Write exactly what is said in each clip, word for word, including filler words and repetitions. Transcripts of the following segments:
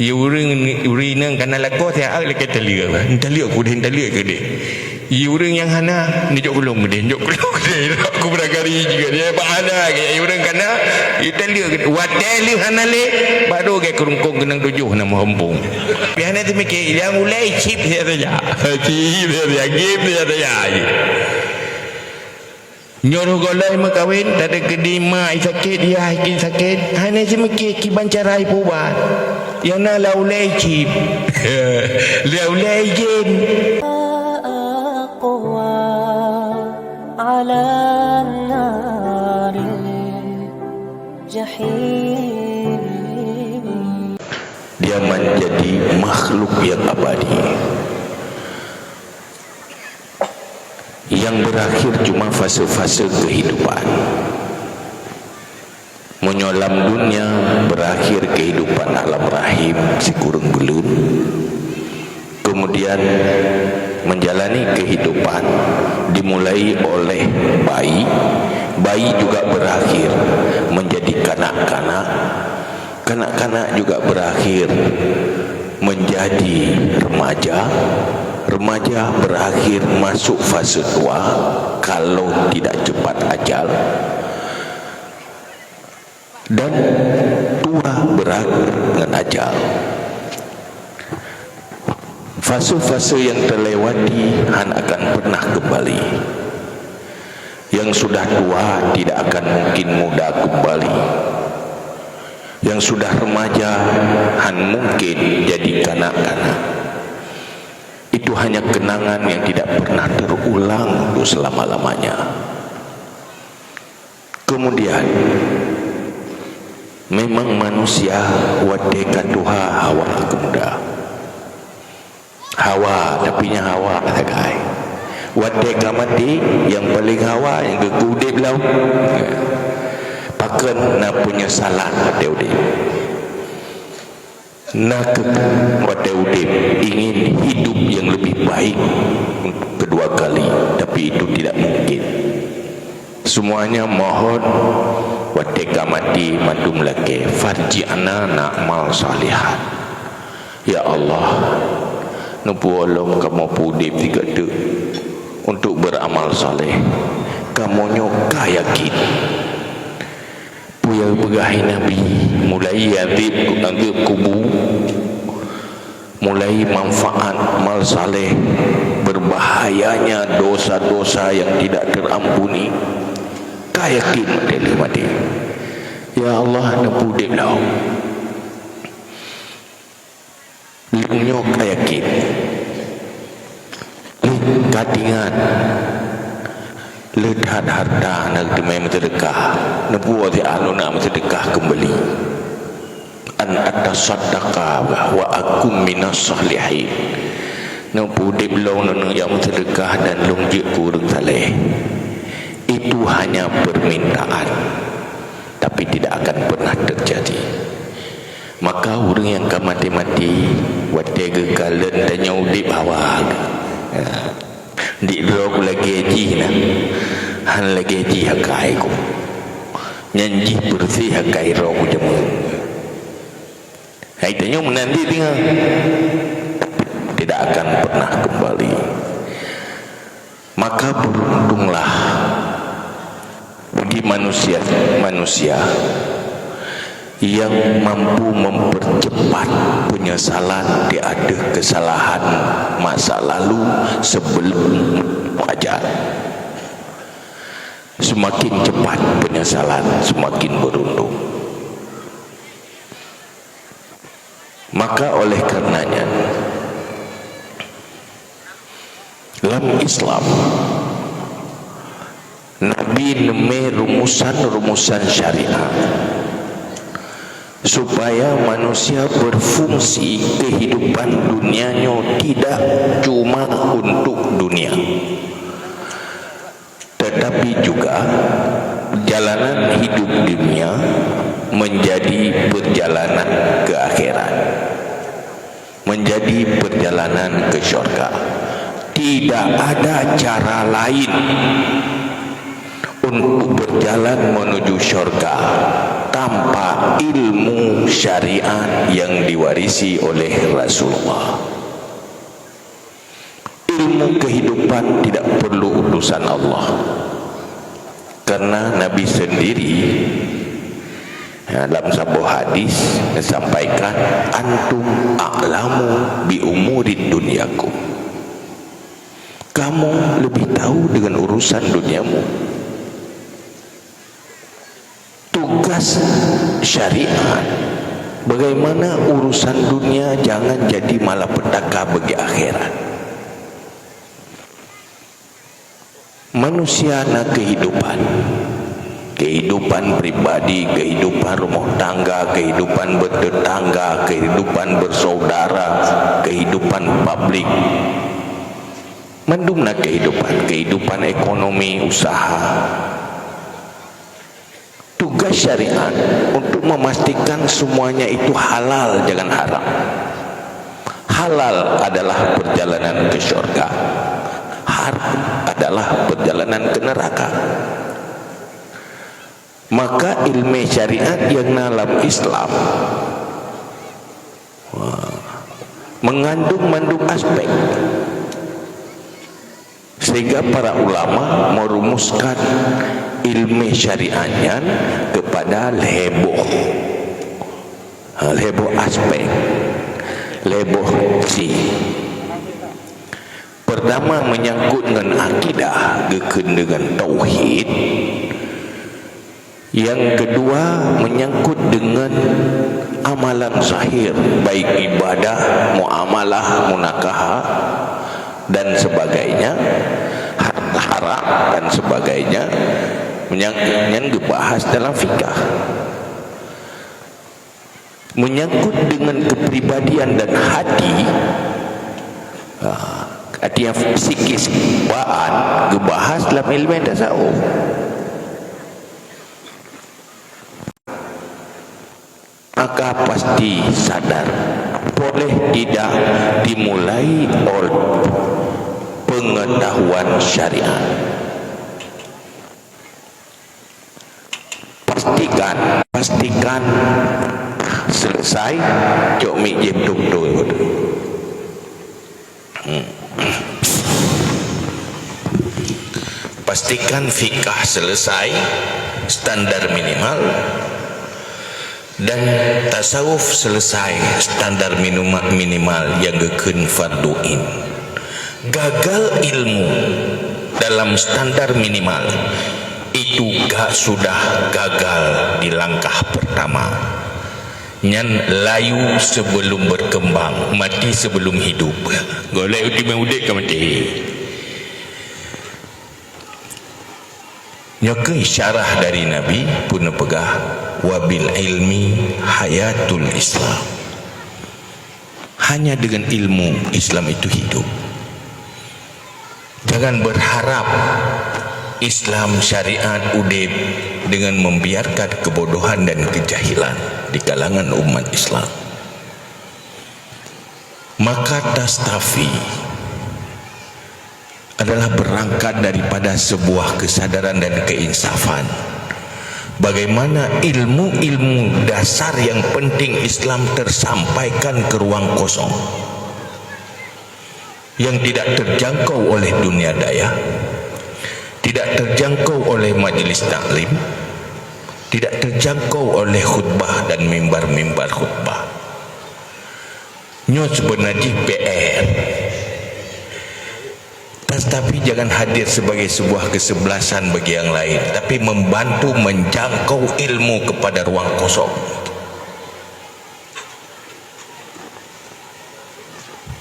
Ye ureuëng, ureuëng inong kana lakoe siat lakée taleuek, taleuek keudeh, taleuek keudeh. Ye ureuëng nyang hana, neujok keu lôn keudeh, neujok keu lôn keudeh. Aku beurangkali juga dia bak hana ke, ye ureuëng kana, ye taleuek keudeh. Watée lheueh hana lé, baru gét keurungkong keunong tujoh na meuhempung. Pih hana teumike, nyang ulée cip siat saja. Cip siat saja, game siat saja. Nyoe roh gohlom meukawen, tadeukeudi ma sakét, yah sakét. Hana seumiké kiban cara ipeubat. Nyang na laulée cit. Laulée jén. أقوى على النار الجحيم. Dia menjadi makhluk yang abadi. Yang berakhir cuma fase-fase kehidupan. Meunyoe lam dunia berakhir kehidupan alam rahim sikureueng buleuen, kemudian menjalani kehidupan dimulai oleh bayi, bayi juga berakhir menjadi kanak-kanak, kanak-kanak juga berakhir menjadi remaja, remaja berakhir masuk fase tua kalau tidak cepat ajal, dan tua berakhir dengan ajal. Fase-fase yang terlewati hana akan pernah kembali. Yang sudah tua tidak akan mungkin muda kembali. Yang sudah remaja han mungkin jadi kanak-kanak. Itu hanya kenangan yang tidak pernah terulang untuk selama-lamanya. Kemudian, memang manusia watée ka tuha hawa keu muda. Hawa, tapi nyan hawa sagai. Watée ka maté, nyang paleng hawa nyang keu udeb lom. Pakon na penyesalan watée udeb. Na keu watée udeb ingin hidup yang lebih baik untuk kedua kali, tapi itu tidak mungkin. Semuanya mohon watée ka maté mandum lakée, "Farji'na na'mal salihan." Ya Allah, neupuwoe lom kamoe peuudeb sigoe teuk untuk beramal saleh. Kamoe nyoe ka yakin. Peue nyang geupeugah Nabi, mulai azab, azab kubu, mulai manfaat amal saleh, berbahayanya dosa-dosa yang tidak terampuni. Ka yakin maté lheueh maté. Ya Allah, neupeuudeb lom. Lôn nyoe ka yakin. Lôn ka ingat. Le that hareuta na geuteumé meuseudeukah, neupuwoe siat lôn na meuseudeukah keumbali. An atasaddaqa wa akun minas shalihin. Neupeuudeb lom lôn nyang meuseudeukah dan lôn jeuet keu ureuëng saleh. Itu hanya permintaan, tapi tidak akan pernah terjadi. Maka ureuëng nyang ka maté-maté, watée geukalon tanyoe udeb hawa geuh. Ya. Di droe ku lagée jih na, han lagée jih akai ku. Nyan jih beureuséh akai droe ku jameun. Hai tanyoe meunan di tinggai. Tidak akan pernah kembali. Maka beruntunglah bagi manusia-manusia yang mampu mempercepat penyesalan di ateueh kesalahan masa lalu sebelum ajal. Semakin cepat penyesalan, semakin beruntung. Maka oleh karenanya, lam Islam, Nabi neumé rumusan-rumusan syariat supaya manusia berfungsi kehidupan dunia nyoe tidak cuma untuk dunia. Tetapi juga perjalanan hidup dunia menjadi perjalanan ke akhirat, menjadi perjalanan ke syurga. Tidak ada cara lain untuk berjalan menuju syurga tanpa ilmu syariat yang diwarisi oleh Rasulullah. Ilmu kehidupan tidak perlu utusan Allah. Karena Nabi sendiri, ya, dalam saboh hadis disampaikan, "Antum a'lamu bi umuri dunyakum." Kamu lebih tahu dengan urusan duniamu. Tugas syariat, bagaimana urusan dunia jangan jadi malapetaka bagi akhirat. Manusia na kehidupan. Kehidupan pribadi, kehidupan rumah tangga, kehidupan bertetangga, kehidupan bersaudara, kehidupan publik. Mandum na kehidupan, kehidupan ekonomi, usaha. Tugas syariat untuk memastikan semuanya itu halal, jangan haram. Halal adalah perjalanan ke syurga. Haram adalah perjalanan ke neraka. Maka ilmu syariat yang dalam Islam, wah, mengandung mandum aspek. Sehingga para ulama merumuskan ilmu syariat nyan kepada lhèe boh. Ha, lhèe boh aspek. Lhèe boh si. Pertama, menyangkut dengan akidah, geukheun dengan tauhid. Yang kedua, menyangkut dengan amalan zahir, baik ibadah, muamalah, munakaha, dan sebagainya, har-, haram, dan sebagainya, menyang-, yang dibahas dalam fikah. Menyangkut dengan kepribadian dan hati, ah, artinya psikis baan, dibahas dalam ilmu tasawuf. Maka pasti sadar, boleh tidak dimulai oleh pengetahuan syariat. Pastikan, pastikan selesai, cok mik jém tung-tung. Hmm. Pastikan fikah selesai, standar minimal, dan tasawuf selesai, standar minima-, minimal nyang geukheun fardu ain. Gagal ilmu dalam standar minimal, itu ga-, sudah gagal di langkah pertama. Nyan layu sebelum berkembang, mati sebelum hidup. Golek udép, udép ka maté. Nyoe keuh isyarah dari Nabi pun neupeugah, "Wa bil ilmi hayatul Islam." Hanya dengan ilmu Islam itu hidup. Jangan berharap Islam syariat udép dengan membiarkan kebodohan dan kejahilan di kalangan umat Islam. Maka Tastafi adalah berangkat daripada sebuah kesadaran dan keinsafan. Bagaimana ilmu-ilmu dasar yang penting Islam tersampaikan ke ruang kosong yang tidak terjangkau oleh dunia daya, tidak terjangkau oleh majlis taklim, tidak terjangkau oleh khutbah dan mimbar-mimbar khutbah. Nyoe sebenarnya P R. Tetapi jangan hadir sebagai sebuah kesebelasan bagi yang lain, tapi membantu menjangkau ilmu kepada ruang kosong.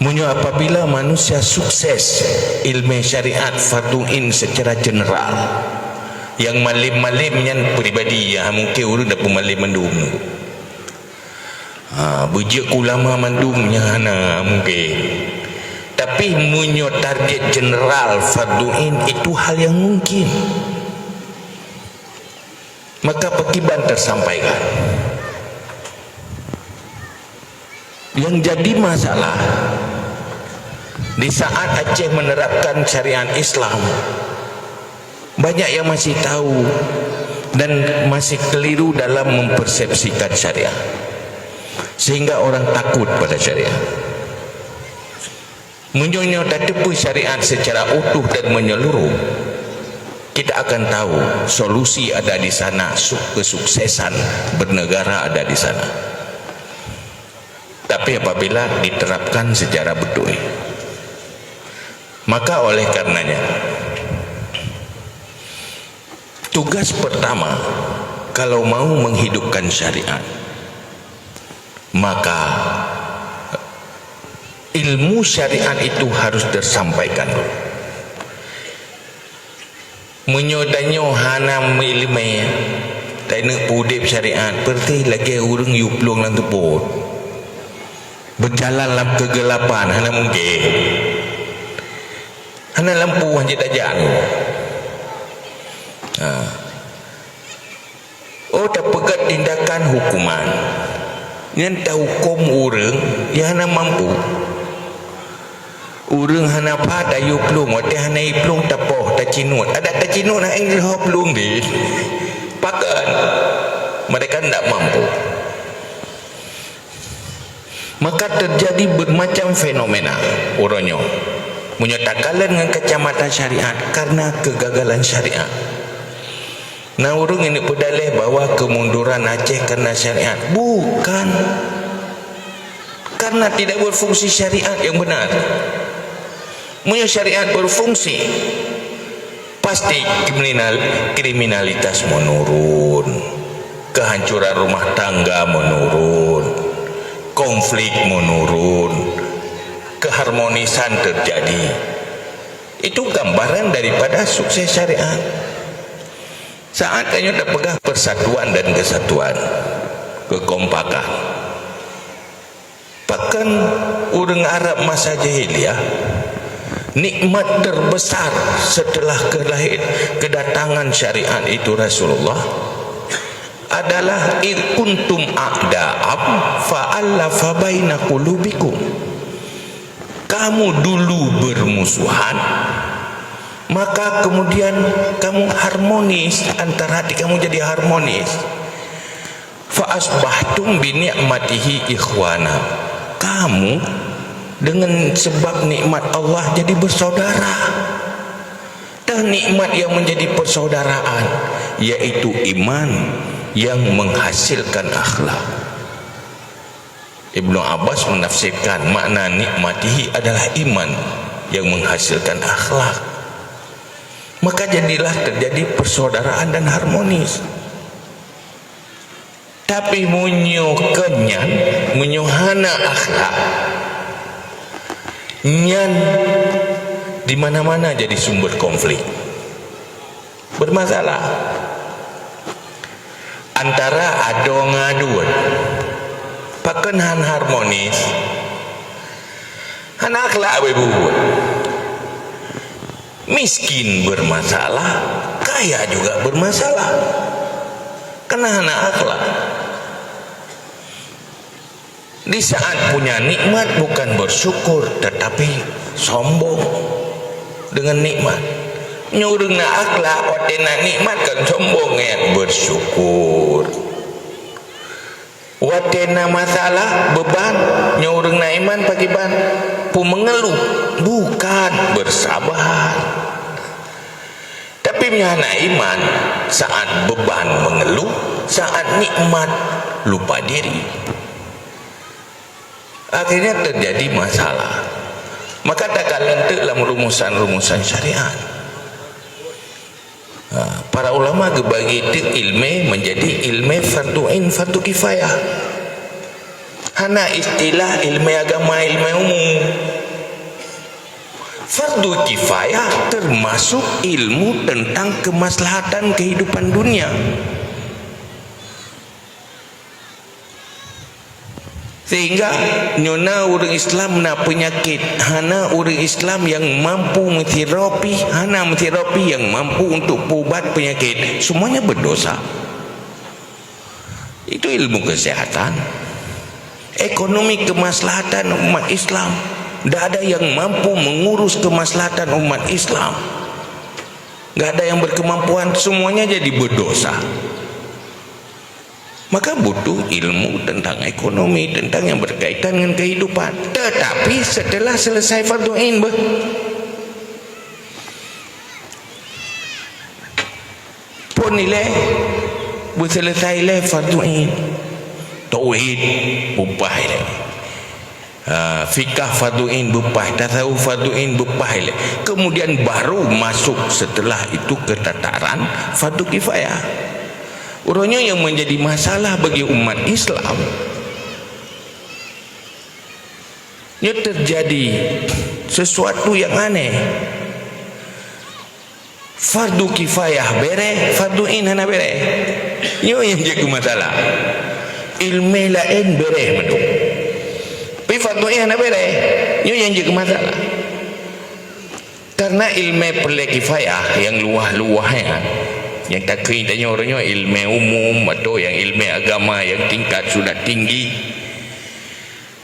Meunyoe apabila manusia sukses ilmu syariat fardu ain secara general, yang malem-malem nyan pribadi, ya, mungkin ureuëng dapur malem mandum. Ha, beujeuet ulama mandum nyan hana mungkin. Tapi meunyoe target general fardu ain itu hal yang mungkin. Maka pakiban tersampaikan. Yang jadi masalah, di saat Aceh menerapkan syariat Islam, banyak yang masih tahu dan masih keliru dalam mempersepsikan syariat, sehingga orang takut pada syariat. Meunyoe nyoe tateupeue syariat secara utuh dan menyeluruh, kita akan tahu solusi ada di sana, su-, kesuksesan bernegara ada di sana. Tapi apabila diterapkan secara betul, maka oleh karenanya, tugas pertama, kalau mau menghidupkan syariat, maka ilmu syariat itu harus tersampaikan dulu. Meunyoe tanyoe hana meuileumé, taneuk udeb syariat, peureuté lagée ureuëng yue plueng lam teupot. Berjalan lam kegelapan, hana mungkin. Hana lampu hana tajak. Ha. Oh, tapeugét tindakan hukuman. Nyan tahuköm ureuëng nyang hana mampu. Ureuëng hana pha tayue plueng, watée hana yue plueng tapoh, tacinuet. Adak tacinuet hana ék lheueh plueng deh. Pakon? Mereka ndak mampu. Maka terjadi bermacam fenomena uroe nyoe. Meunyoe takalon ngon kacamata syariat, karena kegagalan syariat. Na ureuëng nyang peudaleh bahwa kemunduran Aceh karena syariat. Bukan. Karena tidak berfungsi syariat yang benar. Meunyoe syariat berfungsi, pasti kriminal-, kriminalitas menurun, kehancuran rumah tangga menurun, konflik menurun, keharmonisan terjadi. Itu gambaran daripada sukses syariat. Saat tanyoe tapeugah persatuan dan kesatuan, kekompakan. Pakon ureuëng Arab masa jahiliyah, nikmat terbesar setelah kelahir-, kedatangan syariat itu Rasulullah adalah, "Id kuntum a'da'am fa'allafa baina qulubikum." Kamu dulu bermusuhan, maka kemudian kamu harmonis, antara hati kamu jadi harmonis. "Fa asbahtum bi ni'matihi ikhwana." Kamu dengan sebab nikmat Allah jadi bersaudara. Dan nikmat yang menjadi persaudaraan, yaitu iman yang menghasilkan akhlak. Ibnu Abbas menafsirkan makna nikmatihi adalah iman yang menghasilkan akhlak. Maka jadilah terjadi persaudaraan dan harmonis. Tapi meunyoe kon nyan, meunyoe hana akhlak, nyan di mana-mana jadi sumber konflik. Bermasalah. Antara adoe ngon aduen. Pakon han harmonis? Hana akhlak bapak ibu. Miskin bermasalah, kaya juga bermasalah. Karena hana akhlak. Di saat punya nikmat bukan bersyukur, tetapi sombong dengan nikmat. Nyoe ureuëng na akhlak, watée na nikmat kan sombong, ya, bersyukur. Watée na masalah, beban, nyoe ureuëng na iman pakriban, peumengeluh, bukan bersabar. Tapi meunyoe hana iman, saat beban mengeluh, saat nikmat lupa diri. Akhirnya terjadi masalah. Maka takalon teuk lam rumusan-rumusan syariat. Ha, para ulama geubagi teuk ilmé menjadi ilmé fardu ain, fardu kifayah. Hana istilah ilmé agama, ilmé umum. Fardu kifayah termasuk ilmu tentang kemaslahatan kehidupan dunia. Sehingga nyoe na ureuëng Islam na peunyakét, hana ureuëng Islam yang mampu meusiropi, hana meusiropi yang mampu untuk peuubat peunyakét. Semuanya berdosa. Itu ilmu kesehatan. Ekonomi kemaslahatan umat Islam. Tidak ada yang mampu mengurus kemaslahatan umat Islam. Nggak ada yang berkemampuan, semuanya jadi berdosa. Maka butuh ilmu tentang ekonomi, tentang yang berkaitan dengan kehidupan. Tetapi setelah selesai fardu ain, beh, pun ilée, beuselesai ilée fardu ain. Tauhid, bupah ilée. Ha, fikah fardu ain bupah, tasawuf fardu ain bupah ilée. Kemudian baru masuk setelah itu ke tataran fardu kifayah. Uroe nyoe yang menjadi masalah bagi umat Islam, nyoe terjadi sesuatu yang aneh. Fardu kifayah bereh, fardu ain hana bereh. Nyoe nyang jeuet keu masalah. Ileumé laén bereh mandum, tapi fardu ain hana bereh. Nyoe nyang jeuet keu masalah. Karena ileumé peureulée kifayah nyang luwah-luwah nyan, nyang takheun tanyoe uroe nyoe ileumé umum atau nyang ileumé agama nyang tingkat sudah tinggi.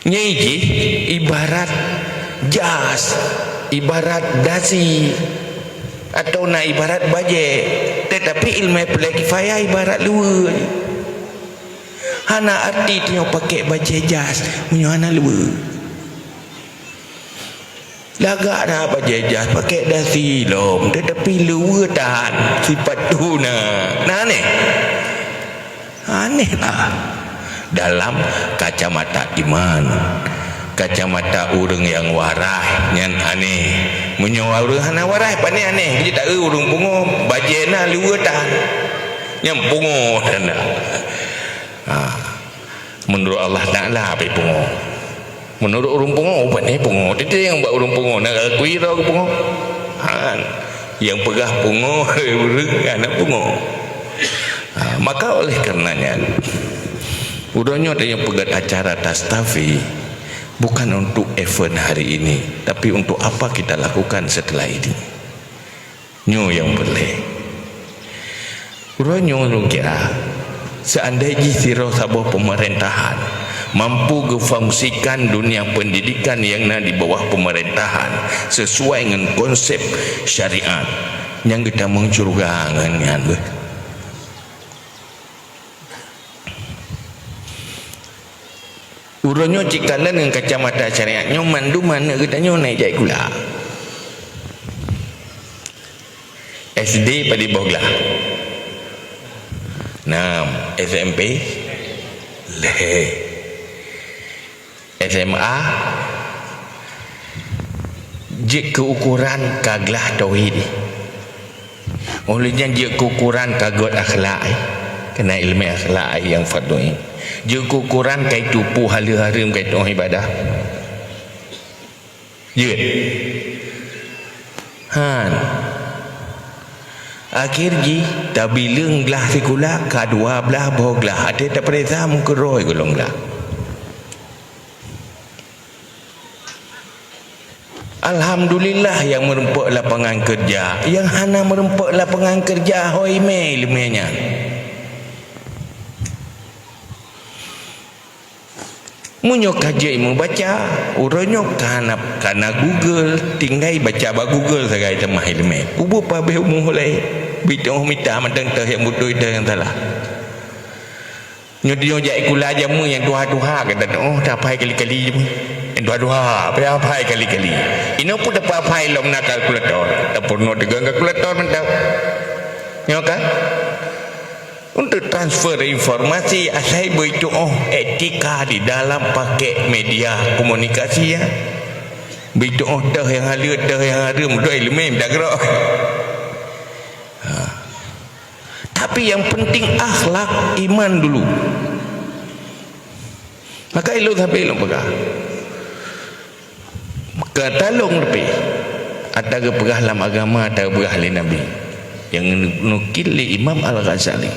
Nyan jih ibarat jas, ibarat dasi, atau na ibarat bajée. Tetapi ileumé peureulée kifayah ibarat luweue. Hana arti tanyoe pakék bajée jas meunyoe hana luweue. Lagak na bajée jas pakék dasi lom, tetapi luweue tan, sipatu na. Na aneh? Aneh lah. Dalam kacamata iman, kacamata ureuëng nyang waras, nyan aneh. Meunyoe ureuëng hana waras, pane aneh. Jadi tak ureuëng pungo, bajée na luweue tan. Nyan pungo tanda. Ha. Menurut Allah Taala, api pungo. Meunurot ureuëng pungo, pane pungo. Teuntang nyang bak ureuëng pungo, na akui droe pungo. Han. Nyang peugah pungo, ureuëng hana pungo. Ha, maka oleh karenanya, uroe nyoe tanyoe peugét acara Tastafi bukan untuk event hari ini, tapi untuk apa kita lakukan setelah ini. Nyoe nyang peureulée. Uroe nyoe lôn kira, seandai jih sidroe saboh peumeurintah mampu geufungsikan dunia pendidikan nyang na di bawah peumeurintah sesuai ngon konsep syariat, nyang geutamong syeuruga ngon nyan beuh. Uroe nyoe cit kalon ngon kacamata syariat nyoe mandum aneuëk geutanyoe na ijak sikula. S D padum boh glah? Nam. S M P? Lhée. S M A? Jeuet keu ukuran ka glah tauhid. Óh lheueh nyan jeuet keu ukuran ka gét akhlak, eh. Keunan ileumé akhlak, eh, nyang fardu ain. Jeuet keu ukuran ka itupeue haleue hareuem, ka itupeue ibadah. Jeuet. Han. Akhé jih, tabileueng glah sikula ka dua blaih boh glah. Até tapeuriksa meukeurôi gohlom glah. Alhamdulillah nyang meureumpok lapangan keureuja, nyang hana meureumpok lapangan keureuja ho imé ileumé nyan. Meunyoe ka jeuet meubaca, uroe nyoe ka na, ka na Google, tinggai baca bak Google sagai tamah ileumé. Kubu pabeh umu lé, bit mita mantong teuh nyang beutôi teuh nyang salah. Nyoe, nyoe jak sikula jameun nyang tuha-tuha gata, oh, taphai kali-kali jameun. Nyang tuha-tuha, payah phai kali-kali. Inoe pun taphai lom na kalkulator. Tapeurunoe teugon kalkulator mantong. Nyoe kan? Untuk transfer informasi asai beutôi oh etika di dalam pakai media komunikasi ya. Beutôi oh teuh nyang haleue, teuh nyang hareuem, doi leumem dagrok. Ha. Tapi yang penting akhlak, iman dulu. Maka ilôn sabe lôn peugah. Maka talong leubeh. Ata geupeugah lam agama, ata geupeugah lé Nabi. Yang nukil lé Imam Al-Ghazali.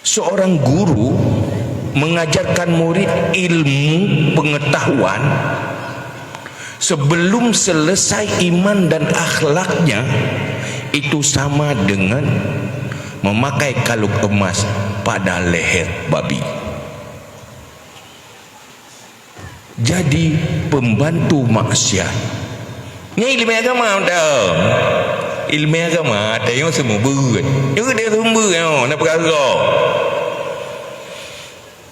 Seorang guru mengajarkan murid ilmu pengetahuan sebelum selesai iman dan akhlaknya, itu sama dengan memakai kalung emas pada leher babi. Jadi pembantu maksiat, Nyan ileumèe agama, tau. Ileumèe agama, tayong seumeubeuet. Nyoe dia seumeubeuet, nyoe, na peugah.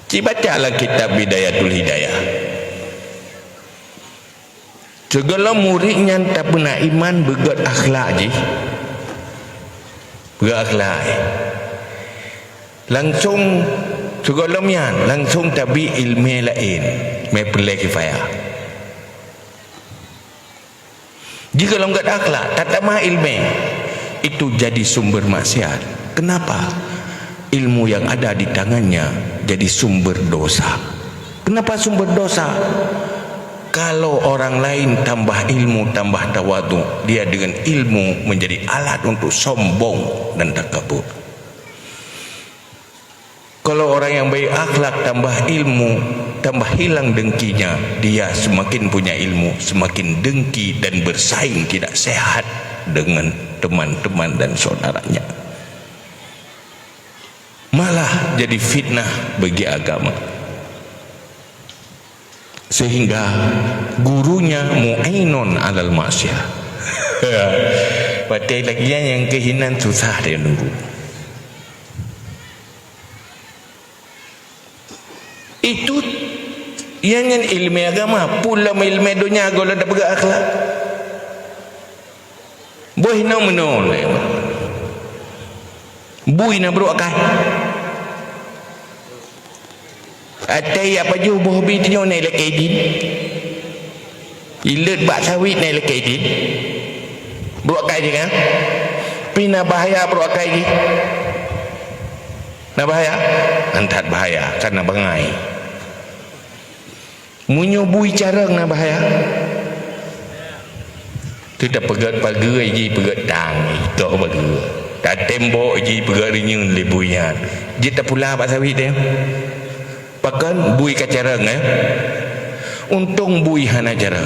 Ci baca lam kitab Bidayatul Hidayah. Sigohlom murit nyan tapeuna iman beugöt akhlak jih. Beugöt akhlak, eh. Langsong sigohlom nyan, langsong tabi ileumèe laén, mé peureulèe kifayah. Jika lom gét akhlak, tatamah ileumèe, itu jadi sumber maksiat. Kenapa? Ilmu yang ada di tangannya jadi sumber dosa. Kenapa sumber dosa? Kalau orang lain tambah ilmu, tambah tawadhu, dia dengan ilmu menjadi alat untuk sombong dan takabur. Kalau orang yang baik akhlak tambah ilmu, tambah hilang dengkinya, dia semakin punya ilmu, semakin dengki dan bersaing tidak sehat dengan teman-teman dan saudaranya. Malah jadi fitnah bagi agama. Sehingga gurunya mu'inun alal maksiat. Watèe lagèe nyan nyang keuh inan susah dia nunggu. Itu, ya nyan ileumèe agama, peue lom ileumèe donya gohlom tapeugah akhlak. Boh inoe meunoe lé. Bui na brôk akai. Até ya pajoh boh bi tanyoe na ilakèe idin. Ileuet bak sawit na ilakèe idin. Brôk akai jih kan? Pih na bahaya brôk akai jih. Na bahaya? Anthat bahaya, karena bangai. Meunyoe bui carông na bahaya. Teutab peugöt pageue jih peugöt tang, itoh pageue. Tatembok jih peugöt reunyeun lé bui nyan. Jeuet tapula bak sawit teuh. Pakon bui ka carông, eh? Untông bui hana carông.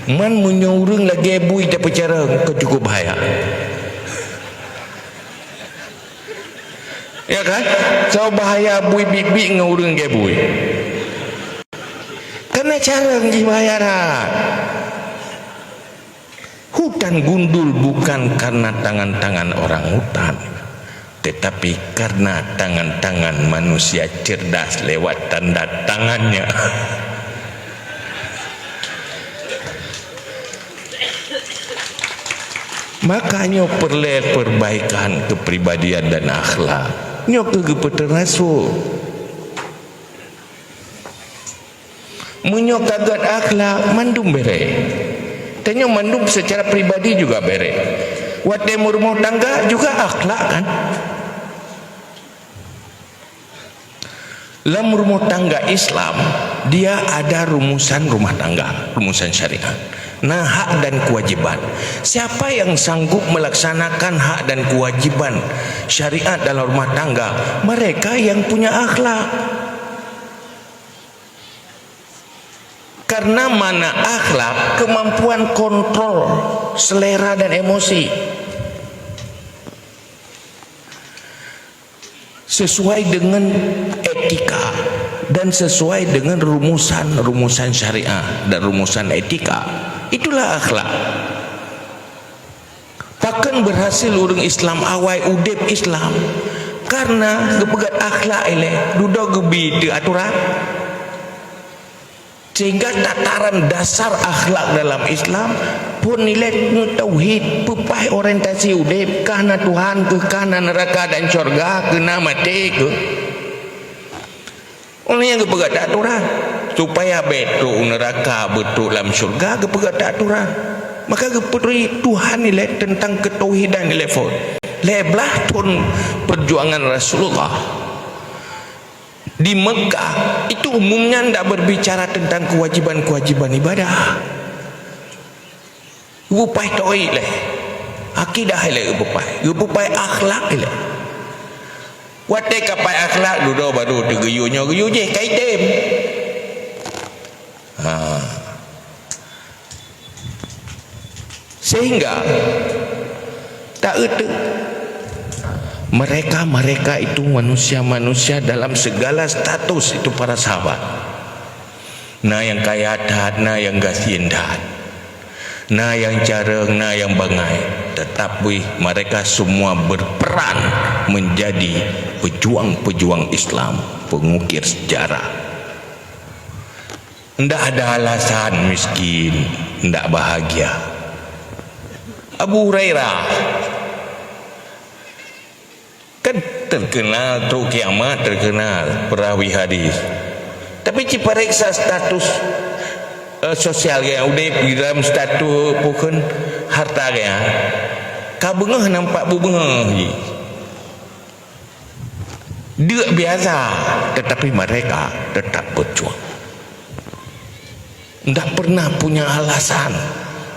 Man meunyoe ureueng lagèe bui tapeucarông, ka cukup bahaya. Ya kan? Soe bahaya bui biet-biet ngon ureueng lagèe bui. Karena carông jih bahaya that. Hutan gundul bukan karena tangan-tangan orang hutan, tetapi karena tangan-tangan manusia cerdas lewat tanda tangannya. Makanya perlu perbaikan kepribadian dan akhlak. Nyoe keuh geupeuteurasoe. Meunyoe ka gét akhlak, mandum bèrèh. Tanyoe mandum secara pribadi juga bèrèh. Watèe meurumoh tangga juga akhlak, kan? Lam rumah tangga Islam, dia ada rumusan rumah tangga, rumusan syariat. Nah, hak dan kewajiban. Siapa yang sanggup melaksanakan hak dan kewajiban syariat dalam rumah tangga? Mereka yang punya akhlak. Karena mana akhlak, kemampuan kontrol selera dan emosi sesuai dengan etika dan sesuai dengan rumusan-rumusan syariah dan rumusan etika. Itulah akhlak. Pakon berhasil ureueng Islam awai udép Islam? Karena geupeugét akhlak ilèe, dudoe geubi teuh atoran. Sehingga tataran dasar akhlak dalam Islam, phôn ilèe tauhid, peupaih orientasi udép, kah na Tuhan keuh, kah na neuraka dan syurga keuh, na maté keuh. Ureueng nyang geupeugét atoran, supaya bèk trôk u neuraka, beutrôk lam syurga, geupeugét atoran. Maka geupeuturi Tuhan ilèe teuntang keutauhidan ilèe phôn. Lhèe blaih thôn perjuangan Rasulullah di Mekah, itu umumnya ndak berbicara tentang kewajiban-kewajiban ibadah. Geupeupah tauhid ilèe. Akidah ilèe geupeupah. Geupeupah akhlak ilèe. Watèe ka pah akhlak, dudoe baru teugeuyue nyoe geuyue jéh, ka item. Ha. Sehingga, tak euteuk, mereka-mereka itu manusia-manusia dalam segala status itu para sahabat. Na nyang kaya that, na nyang gasien that. Na nyang carông, na nyang bangai, tetapi mereka semua berperan menjadi pejuang-pejuang Islam, pengukir sejarah. Ndak ada alasan miskin, ndak bahagia. Abu Hurairah kan terkenal, trok kiamat terkenal, perawi hadis. Tapi ci pareksa status, eh, sosial geuh, udép di dalam status pokon harta geuh, ka beungéh nampak beubeungéh jih. Deuk biasa, tetapi mereka tetap berjuang. Ndak pernah punya alasan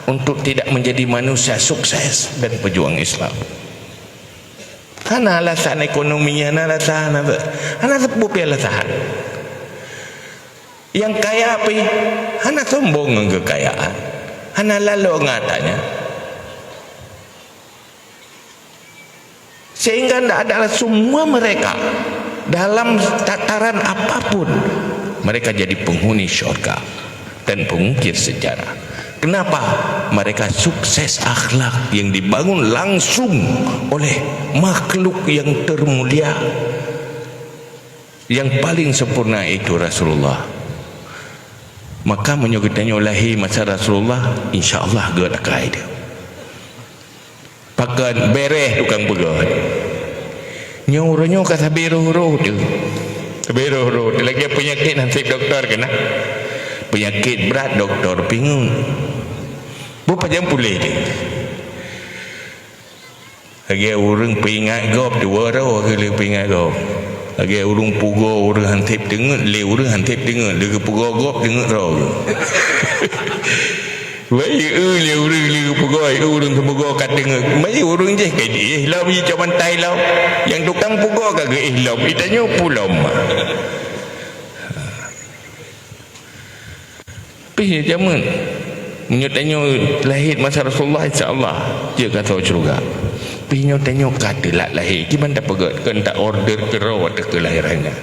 untuk tidak menjadi manusia sukses dan pejuang Islam. Hana alasan ekonomi, hana alasan apa. Hana seupôt pih alasan. Nyang kaya pih hana sombong ngon keukayaan. Hana lalo ngon hartanya. Sehingga ndak ada, semua mereka dalam tataran apapun, mereka jadi penghuni syurga dan pengukir sejarah. Kenapa? Mereka sukses akhlak yang dibangun langsung oleh makhluk yang termulia, yang paling sempurna, yaitu Rasulullah. Maka meunyoe geutanyoe lahé masa Rasulullah, insya Allah gét akai teuh. Pakon bereh tukang peugét. Nyoe uroe nyoe ka sabe roh-roh teuh. Sabe roh-roh teuh. Lagèe peunyakét han sép dokto keunan. Peunyakét brat dokto pingeut. Beu pajan puléh teuh. Lagèe ureueng peuingat gob, dua droe keuh lé peuingat gob. Lagèe ureueng pugoe ureueng han sép teungeut, lé ureueng han sép teungeut, lé geupeugoe gob teungeut droe. Wai, eu lé ureueng lé geupeugoe, eu ureueng geupeugoe ka teungeut. Mari ureueng jéh ka jiéh lom, jicok bantai lom. Nyang tukang pugoe ka geuéh lom, geutanyoe peue lom. Pih nyoe jameun. Meunyoe tanyoe lahé masa Rasulullah, insya Allah, jeuet ka tho syeuruga. Pih nyoe tanyoe ka teulat lahé, kiban tapeugét, kon ta-order keudroe ateueh keulahiran nyan.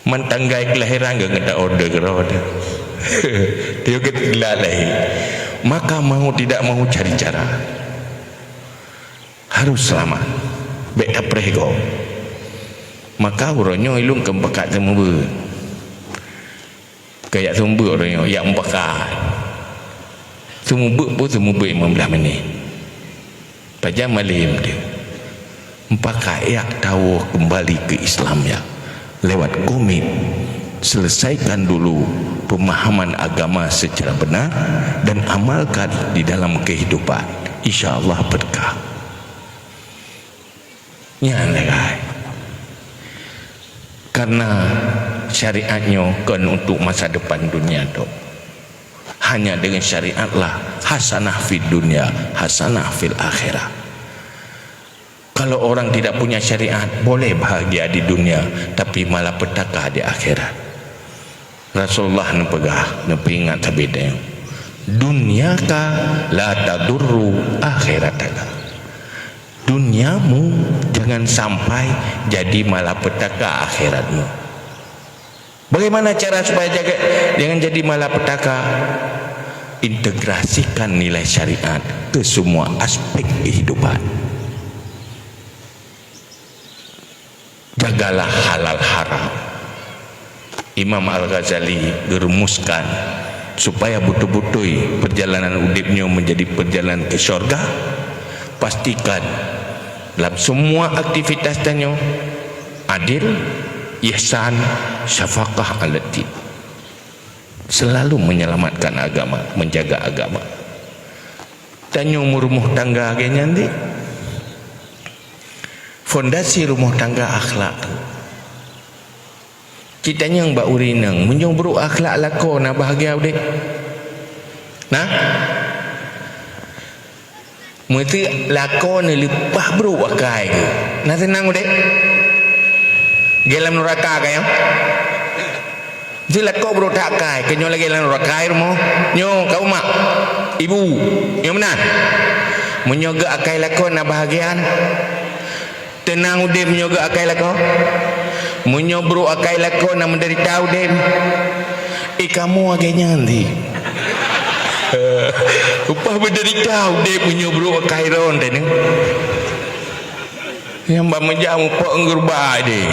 Man tanggai keulahiran gét, kon ta-order keudroe teuh. Tanyoe ka teulat lahé. Maka mau tidak mau cari cara. Harus selamat. Bèk tapreh gob. Maka uroe nyoe ulôn keu pakat seumeubeuet. Keu jak seumeubeuet uroe nyoe, jak meupakat. Seumeubeuet pun seumeubeuet limong blah menit. Pajan malém teuh. Meupakat jak tawoe keumbali keu Islam nyan lewat komit. Selesaikan dulu pemahaman agama secara benar dan amalkan di dalam kehidupan. Insya Allah berkah. Nyan lagèe. Karena syariat nyoe kon untuk masa depan dunia tok. Hanya dengan syariatlah hasanah fid dunya, hasanah fil akhirah. Kalau orang tidak punya syariat, boleh bahagia di dunia, tapi malapetaka di akhirat. Rasulullah neupeugah, neupeuingat sabé tanyoe, "Dunyaka la tadurru akhirataka." Duniamu jangan sampai jadi malapetaka akhiratmu. Bagaimana cara supaya jaga, jangan jadi malapetaka? Integrasikan nilai syariat ke semua aspek kehidupan. Jagalah halal haram. Imam Al-Ghazali geurumuskan, supaya beutôi-beutôi perjalanan udép nyoe menjadi perjalanan ke syurga, pastikan dalam semua aktivitas tanyoe adil, ihsan, syafaqah, adl. Selalu menyelamatkan agama, menjaga agama. Tanyoe meurumoh tangga lagèe nyan di. Fondasi rumoh tangga akhlak. Kita nyang bak ureueng inong, meunyoe brok akhlak lakoe na bahagia udép. Nah, meuseu lakoe neuleupah brok akai geuh, na seunang udép? Lagèe lam nuraka ka nyoe. Meuseu lakoe brok that akai, keu nyoe lagèe lam nuraka rumoh. Nyoe ka umak, ibu, nyoe meunan. Meunyoe geuh akai lakoe na bahagia, teunang udép meunyoe geuh akai lakoe. Meunyoe brok akai lakoe na meudeurita udép. Eh, kamoe lagèe nyan di. Upah menderita udeb meunyoe brok Kairon tadi. Nyang bak meujak mupok ngeurubah deh.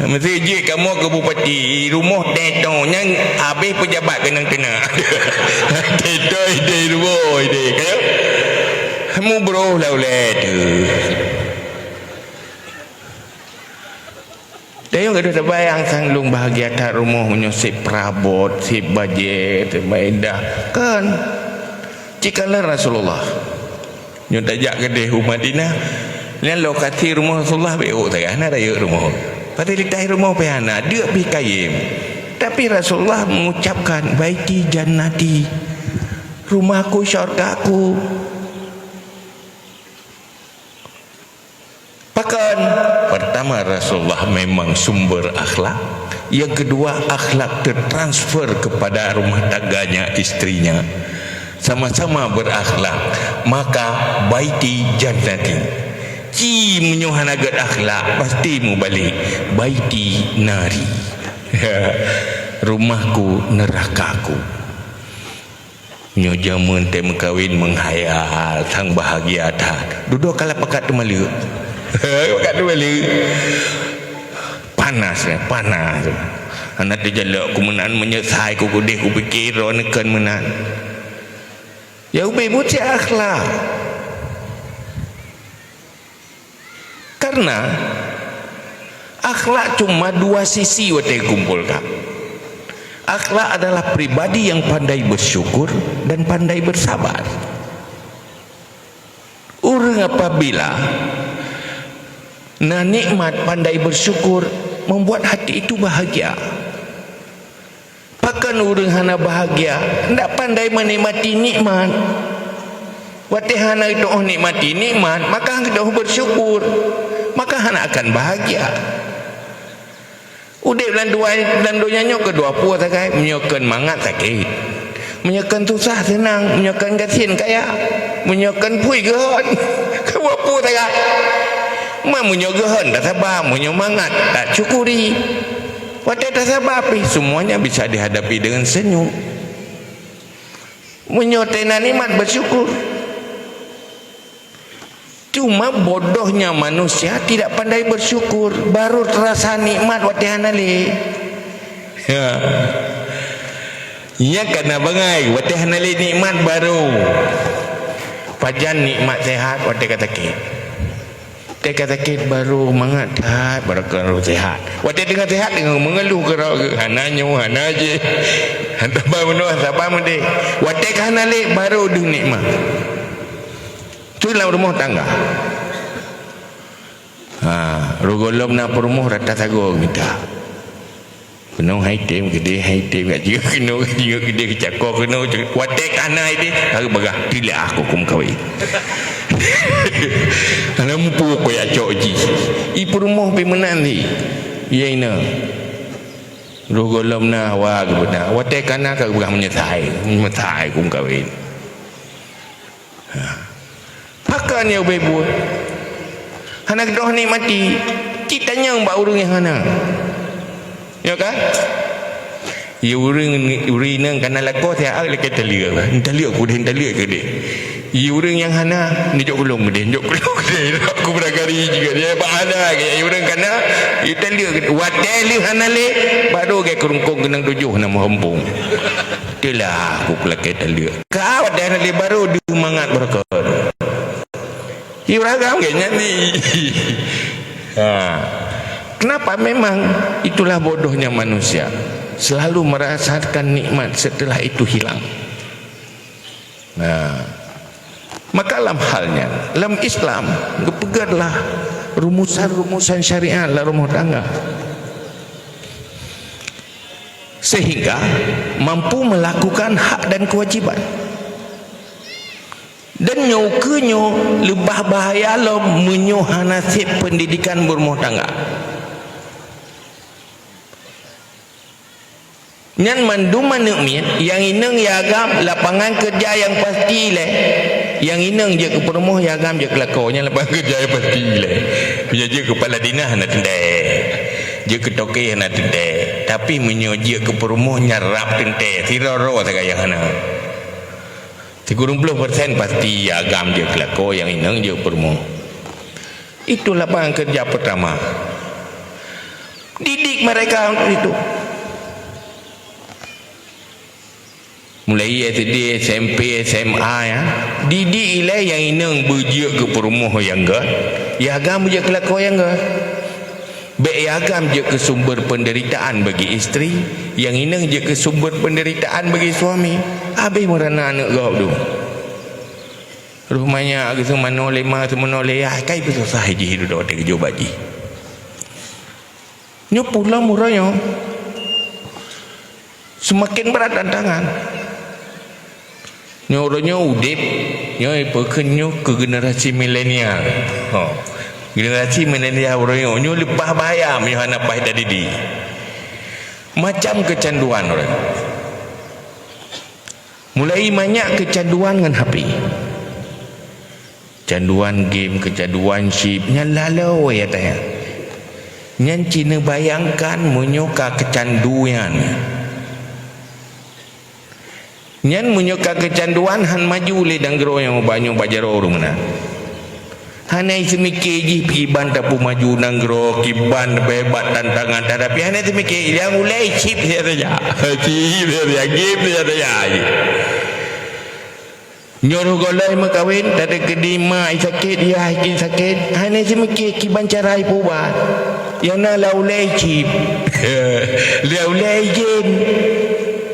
Mesti jeuet kamoe keu bupati, rumoh teuh nyan habéh pejabat keunong teunak. Teuh ideh rumoh ideh, ka? Mubroh lah ulèe teuh. Tayong gadoh tabayang sang lôn bahagia that rumoh meunyoe seb prabot, seb bajèe, seb maédah. Kan? Cit kalon Rasulullah. Nyoe tajak keudeh u Madinah, nyan lokasi rumoh Rasulullah bèk ôk sagai, hana rayeuk rumoh. Fasilitas rumoh pih hana, deuk pih kayém. Tapi Rasulullah mengucapkan, "Baiti jannati, rumahku syurgaku." Pakon? Pertama, Rasulullah memang sumber akhlak. Yang kedua, akhlak tertransfer kepada rumah tangganya, istrinya. Sama-sama berakhlak, maka baiti jannati. Ci meunyoe hana gèt akhlak, pasti mubalek, baiti nari. Rumahku, nerakaku. Nyoe jameun teuh meukawen meuhayal, sang bahagia that. Dudoe kalap pakat teumaleuek. Pakat teumaleuek. Panas, ya, panas. Hana teujalok ku meunan, meunyeusai ku keudeh, kupike droeneuh kon meunan. Ya, ubé buet cit akhlak. Karena akhlak cuma dua sisi watèe kumpolkan. Akhlak adalah pribadi yang pandai bersyukur dan pandai bersabar. Ureueng apabila na nikmat pandai bersyukur, membuat hati itu bahagia. Pakon ureueng hana bahagia, ndak pandai menikmati nikmat. Watèe hana geutu'oh nikmati nikmat, maka hana geutu'oh bersyukur, maka hana akan bahagia. Udép lam dua, lam donya nyoe keudua peue sagai, meunyoe kon mangat sakét, meunyoe kon susah seunang, meunyoe kon gasien kaya, meunyoe kon phui geuhon, keudua peue sagai. Ma meunyoe geuhon tasaba, meunyoe mangat tasyukuri. Watèe tasaba pih, semuanya bisa dihadapi dengan senyum. Meunyoe teuh na nikmat, bersyukur. Cuma bodohnya manusia tidak pandai bersyukur, baru terasa nikmat watèe hana lé. Ya. Nyan ka na bangai, watèe hana lé nikmat baru. Pajan nikmat sehat watèe ka sakét. Watèe ka sakét baru mangat that, baru, baru sehat. Watèe teungoh sehat, teungoh mengeluh keudroe, hana nyoe, hana jih. Hana ba meunoe, saban meudeh. Watèe ka hana lé, baru deuh nikmat. Tu lam rumoh tangga. Ha, roh gohlom na peurumoh rata sagoe mita. Keunoe hai tem, keudeh hai tem, ka jeuet keunoe, ka jeuet keudeh, keucako keunoe, watèe ka na ideh, ka geupeugah, "Tilak aku keu meukawen." Hana muphom keu jak cok jih. I peurumoh pih meunan lé. Iya inong. Roh gohlom na hawa geubeuna. Watèe ka na ka geupeugah meunyeusai, meunyeusai keu meukawen. Ha. Pakon nyang ubé buet? Hana geudoh nikmati. Cit tanyong bak ureueng nyang hana. Ya kan? Ya ureueng, ureueng inong ka na lakoe siat lakèe taleuek bah. Taleuek keudeh, taleuek keudeh. Ya ureueng nyang hana, neujok keu lôn keudeh, neujok keu lôn keudeh. Aku beurangkali juga dia bak hana ke. Ya ureueng ka na, ya taleuek keudeh. Watèe lheueh hana lé, baru gèt keurungkong keunong tujoh na meuheumpung. Itulah aku lakèe taleuek. Ka watèe hana lé baru deuh mangat beureukat. Ibrahim gèt nyan ni. Ha. Kenapa? Memang itulah bodohnya manusia. Selalu merasakan nikmat, setelah itu hilang. Nah. Maka lam hal nyan, lam Islam, geupeugèt lah rumusan-rumusan syariat lam rumoh tangga. Sehingga mampu melakukan hak dan kewajiban. Dan nyoe keuh nyoe leubeh bahaya lom meunyoe hana sép pendidikan beurumoh tangga. Nyan mandum aneuk miet, nyang inong nyang agam lapangan keureuja nyang pasti lé. Nyang inong jeuet keu peurumoh, nyang agam jeuet keu lakoe, nyan lapangan keureuja nyang pasti lé. Meunyoe jeuet keu kepala dinas hana teuntèe. Jeuet keu toke hana teuntèe. Tapi meunyoe jeuet keu peurumoh nyan rab teuntèe, sidroe-droe sagai nyang hana. Sikureueng ploh persen pasti agam jeuet keu lakoe, nyang inong jeuet peurumoh. Itulah lapangan kerja pertama. Didik mereka untuk itu. Mulai S D, S M P, S M A, ya. Didik ilée nyang inong beujeuet keu peurumoh nyang gét, nyang agam beujeuet keu lakoe nyang gét. Bék nyang agam jeuet keu sumber penderitaan bagi istri, nyang inong jeuet keu sumber penderitaan bagi suami. Habéh meurana aneuëk gob tu. Rupanya geuseumeunyoe lé ma, seumeunyoe lé yah, kai peususah jih dudoe teuh geujok bak jih. Nyoe pulang uroe nyoe. Seumaken brat tantangan. Nyoe uroe nyoe udeb, nyoe peukheun nyoe keu generasi milenial. Ho. Generasi milenial uroe nyoe, nyoe leupah bahaya meunyoe hana paih tadidik. Macam keucanduan uroe nyoe. Mulai manyak keucanduan ngon H P. Canduan game, keucanduan chip, nyan lalu ya tanya. Nyan ci neubayangkan meunyoe ka keucandu nyan. Nyan meunyoe ka keucanduan han maju lé nanggroe nyang uba nyoe bak jaroe ureuëng meunan. Hana iseumiké jih kiban tapeumaju nanggroe, kiban beuhebat tantangan, tatapi hana iseumiké nyang ulée chip saja. Chip saja, game saja. Nyoe roh gohlom meukawen, tadeukeudi ma sakét, yah sakét, hana iseumiké kiban cara ipeuubat. Nyang na laulée chip. Laulée game.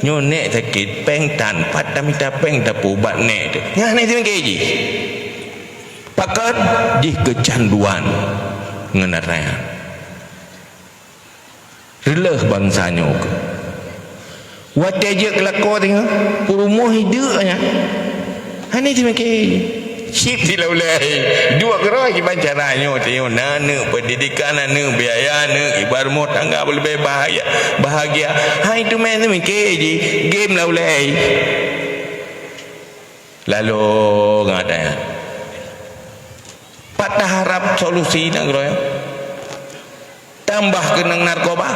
Nyoe nék sakét, péng tan, pat tamita péng tapeuubat nék teuh. Nyan hana iseumiké jih. Pakon jih keucanduan ngon raya. Reuleuh bansa nyoe keuh. Watée jeuet keu lakoe teungoh, peurumoh ideuk nyan. Hana iseumiké. Chip silaulée. Duek keudroe kiban cara nyoe teungoh na aneuëk, pendidikan aneuëk, biaya aneuëk, ibarat rumoh tangga beuleubeh bahagia, bahagia. Hai teumé iseumiké jih, game laulée. Lalu ngat eh. Pat taharab solusi nanggroe nyoe? Tambah keunong narkoba?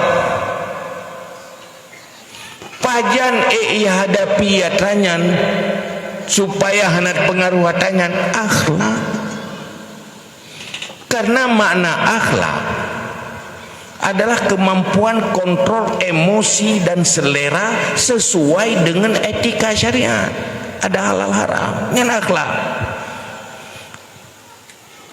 Pajan ék ihadapi atra nyan supaya hana teupeungaruh atra nyan? Akhlak. Karena makna akhlak adalah kemampuan kontrol emosi dan selera sesuai dengan etika syariat. Ada halal haram. Nyan akhlak.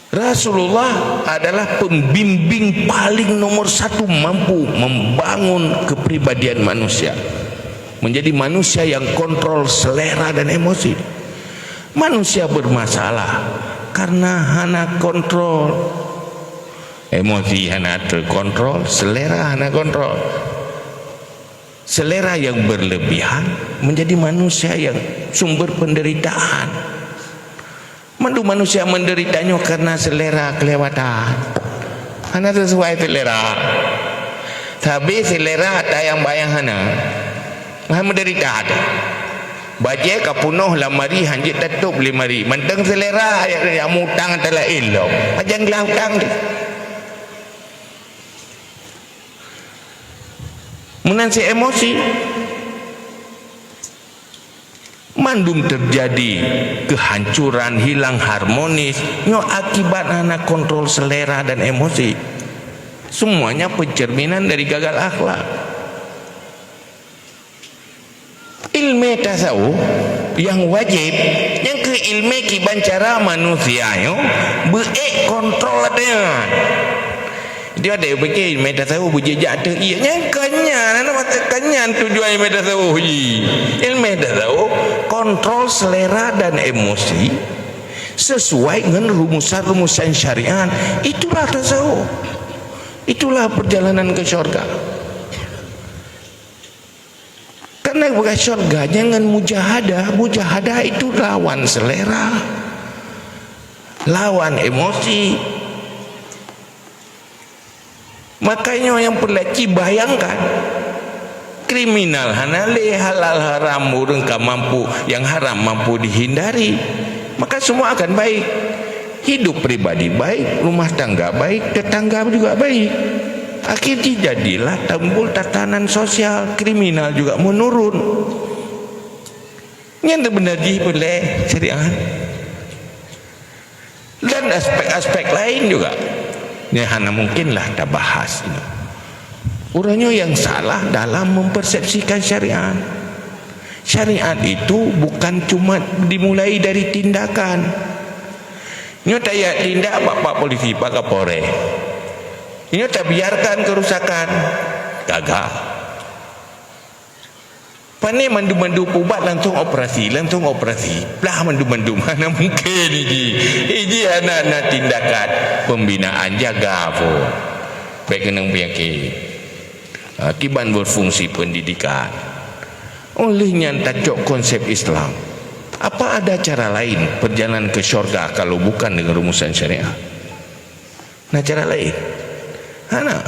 Rasulullah adalah pembimbing paling nomor satu mampu membangun kepribadian manusia. Menjadi manusia yang kontrol selera dan emosi. Manusia bermasalah karena hana kontrol. Emosi hana terkontrol, selera hana kontrol. Selera yang berlebihan menjadi manusia yang sumber penderitaan. Mandum manusia menderita nyoe karena selera kelewatan. Hana sesuai selera. Tapi selera ata nyang bayang hana. Hana menderita ata. Bajée ka punoh lamari hanjeuet tatôb lamari. Mantong selera nyang mutang ata laén lom. Pajan glah utang deh. Meunan si emosi. Mandum terjadi kehancuran, hilang harmonis, nyoe akibat hana kontrol selera dan emosi. Semuanya pencerminan dari gagal akhlak. Ilmu tasawuf yang wajib, nyang keu ilmu kiban cara manusia nyoe beuék kontrol ata nyan. Dia ada pikir ilmu tasawuf beujijak teuh iya. Nyang kanyan, anak mata kanyan tujuan ilmu tasawuf ji. Ilmu tasawuf kontrol selera dan emosi sesuai dengan rumusan-rumusan syariat. Itulah tasawuf. Itulah perjalanan ke syurga. Karena bukan syurga, jangan mujahadah. Mujahadah itu lawan selera, lawan emosi. Makanya yang perlu ci bayangkan, kriminal hana lé, halal haram ureuëng ka mampu, yang haram mampu dihindari, maka semua akan baik. Hidup pribadi baik, rumah tangga baik, tetangga juga baik. Akhirnya jadilah timbul tatanan sosial, kriminal juga menurun. Nyan teubeuna jih peureulée syariat. Dan aspek-aspek lain juga. Nyan hana mungkinlah tabahas inoe. Uroe nyoe nyang salah dalam mempersepsikan syariat. Syariat itu bukan cuma dimulai dari tindakan. Nyoe tajak tindak bak, bak polisi, bak Kapolres. Nyoe tabiarkan kerusakan. Gagal. Pane mandum-mandum ubat langsung operasi, langsung operasi. Plah mandum-mandum. Hana mungkin iji. Iji hana na tindakan pembinaan, jaga pun. Bék keunong peunyakét. Ha, kiban berfungsi pendidikan. Oleh nyan tacok konsep Islam. Apa ada cara lain perjalanan ke syurga kalau bukan dengan rumusan syariat? Na cara lain? Hana.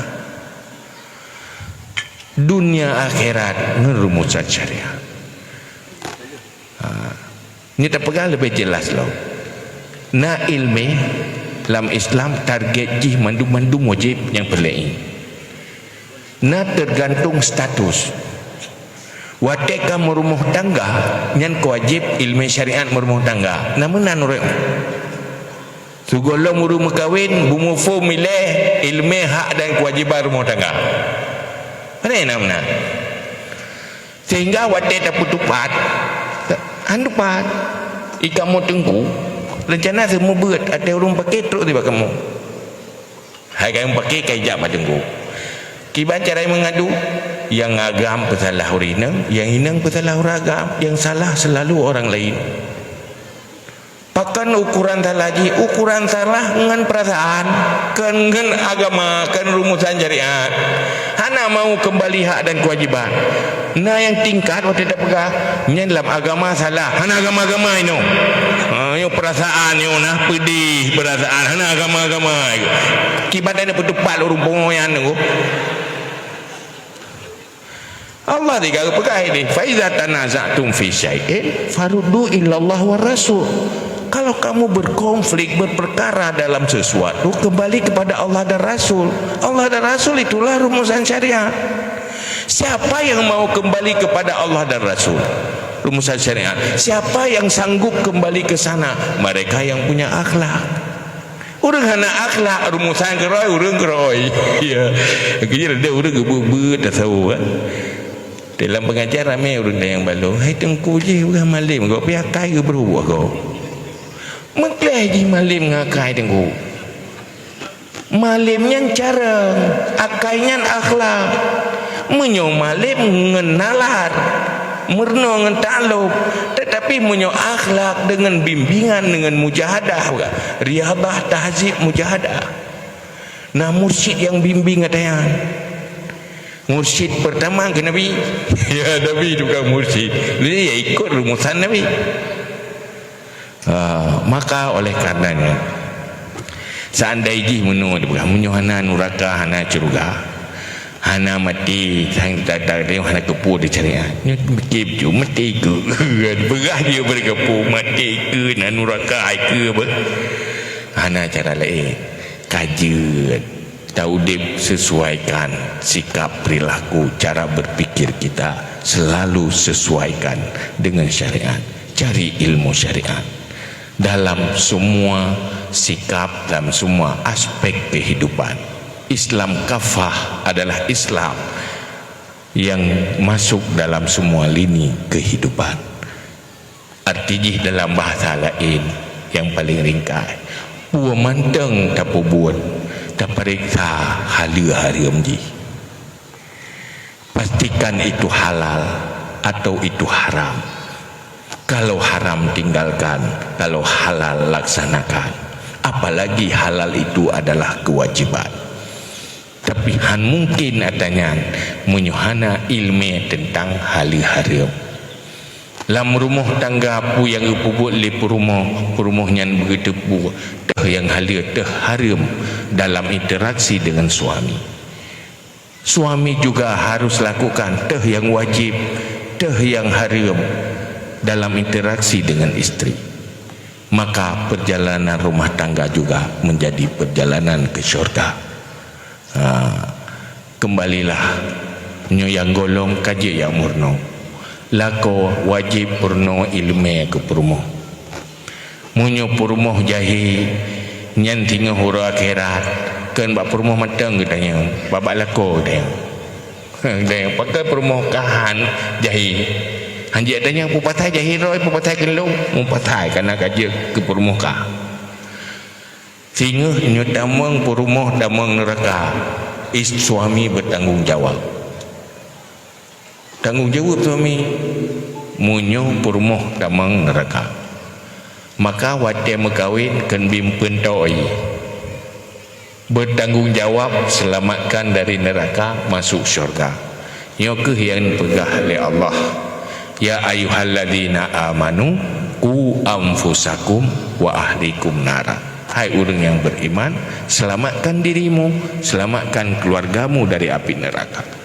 Dunia akhirat ngon rumusan syariat. Ha. Nyoe tapeugah leubeh jelas lom. Na ileumé lam Islam target jih mandum-mandum wajéb nyang peureulée. Na teugantung status. Watée ka meurumoh tangga, nyan keu wajéb ileumé syariat meurumoh tangga. Na meunan ureuëng. Sigohlom ureuëng meukawen, beumuphom ilée ileumé hak dan keuwajéban rumoh tangga. Pane na meunan. Sehingga watée tapeutupat, ta-, han tupat. I kamoe teungku, reuncana seumeubeuet, watée ureuëng paké trok sibak kamoe. Hai kamoe paké ka ijak bak teungku. Kiban cara meungadu, nyang agam peusalah ureuëng inong, nyang inong peusalah ureuëng agam, nyang salah selalu orang lain. Pakon ukuran salah jih? Ukuran salah ngon peurasaan, kon ngon agama, kon rumusan syariat. Hana mau keumbali hak dan keuwajéban. Na nyang tingkat watée tapeugah, nyan lam agama salah, hana agama-agama inoe. Ha, nyoe peurasaan nyoe na peudeh peurasaan, hana agama-agama. Kiban na peutupat ureuëng pungo nyan tu. Allah di garu peugah ini, "Fa iza tanaza'tum fi syai'in faruddu ilallah war rasul." Kalau kamu berkonflik, berperkara dalam sesuatu, kembali kepada Allah dan Rasul. Allah dan Rasul itulah rumusan syariat. Siapa yang mau kembali kepada Allah dan Rasul? Rumusan syariat. Siapa yang sanggup kembali ke sana? Mereka yang punya akhlak. Ureuëng hana akhlak, rumusan keurôi, ureuëng keurôi. Ya. Kira dia ureuëng geubeuet-beuet tasawuf, kan. Dalam pengajian ramé ureuëng nyang balong, "Hai teungku jih, ureuëng malem gob, pi akai geuh beuruboh gob." Meukleh jih malem ngon akai teungku. Malem nyan carông, akai nyan akhlak. Meunyoe malem ngon nalar, meurunoe ngon taklok, tetapi meunyoe akhlak deungon bimbingan, deungon mujahadah, riyadah, tahzib, mujahadah. Na mursyid nyang bimbing gata nyan. Mursyid pertama keu Nabi. Ya, Nabi tukang mursyid. Jadi, ya ikut rumusan Nabi. Ah, maka oleh karenanya, seandai jih meunoe dipeugah, meunyoe hana nuraka, hana syeuruga, hana maté, sang-, ta-, ta-, hana keupeue di syariat, nyoe mikir ju, maté keu, peugah je beureukeupeue, maté keu, na nuraka, ai keu apa? Hana cara laén. Ka jeuet taudeb sesuaikan sikap, perilaku, cara berpikir kita selalu sesuaikan dengan syariat. Cari ilmu syariat dalam semua sikap, dalam semua aspek kehidupan. Islam kafah adalah Islam yang masuk dalam semua lini kehidupan. Arti jih dalam bahasa laén nyang paleng ringkai, peue mantong tapeubuet, tapareksa haleue hareuem jih. Pastikan itu halal atau itu haram. Kalau haram, tinggalkan. Kalau halal, laksanakan. Apalagi halal itu adalah kewajiban. Tapi han mungkin ata nyan meunyoe hana ileumé teuntang haleue hareuem. Lam rumoh tangga, peue nyang geupeubuet lé peurumoh, peurumoh nyan beugeuteupeue teuh nyang haleue, teuh hareuem dalam interaksi dengan suami. Suami juga harus lakukan teuh nyang wajéb, teuh nyang hareuem dalam interaksi dengan istri. Maka perjalanan rumah tangga juga menjadi perjalanan ke syurga. Ha, kembalilah. Nyoe nyang gohlom ka jeuet nyang meurunoe. Lakoe wajéb peurunoe iéleumé keu peurumoh. Meunyoe peurumoh jahé, nyan singoh uroe akhirat, kheun bak peurumoh mantong geutanyoe, bak, bak lakoe geutanyoe. Geutanyoe, pakon peurumoh ka han jahé. Han jeuet geutanyoe, peue pasai jahé droe, peue pasai kheun lôn, meupasai kana ka jeuet keu peurumoh ka. Singoh nyoe tamong peurumoh tamong neuraka, is-, suami bertanggung jawab. Tanggong jaweueb suami, meunyoe peurumoh tamong neuraka. Maka watée meukawen kheun bimpeuen toe. Bertanggung jawab selamatkan dari neraka, masuk syurga. Nyoe kheueh nyang peugah lé Allah, "Ya ayyuhalladzina amanu, qu anfusakum wa ahlikum nara." Hai ureuëng nyang beriman, selamatkan dirimu, selamatkan keluargamu dari api neraka.